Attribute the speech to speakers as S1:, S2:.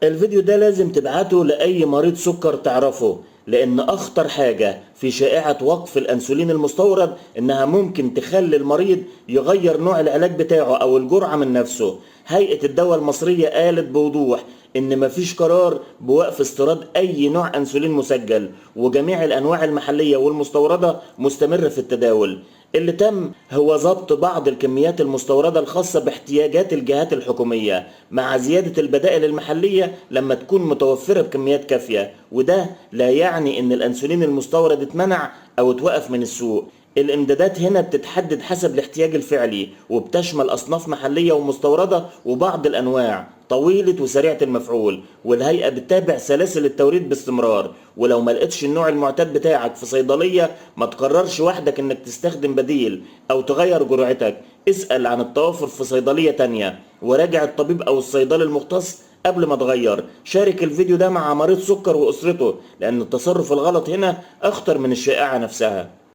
S1: الفيديو ده لازم تبعته لأي مريض سكر تعرفه، لأن أخطر حاجة في شائعة وقف الأنسولين المستورد إنها ممكن تخلي المريض يغير نوع العلاج بتاعه أو الجرعة من نفسه. هيئة الدواء المصرية قالت بوضوح إن مفيش قرار بوقف استيراد أي نوع أنسولين مسجل، وجميع الأنواع المحلية والمستوردة مستمرة في التداول. اللي تم هو ضبط بعض الكميات المستوردة الخاصة باحتياجات الجهات الحكومية مع زيادة البدائل المحلية لما تكون متوفرة بكميات كافية، وده لا يعني إن الأنسولين المستورد اتمنع أو اتوقف من السوق. الامدادات هنا بتتحدد حسب الاحتياج الفعلي، وبتشمل أصناف محلية ومستوردة وبعض الأنواع طويلة وسريعة المفعول، والهيئة بتتابع سلاسل التوريد باستمرار. ولو ما لقيتش النوع المعتاد بتاعك في صيدلية، ما تقررش وحدك انك تستخدم بديل او تغير جرعتك. اسأل عن التوافر في صيدلية تانية، وراجع الطبيب او الصيدلي المختص قبل ما تغير. شارك الفيديو ده مع مريض سكر وأسرته، لأن التصرف الغلط هنا أخطر من الشائعة نفسها.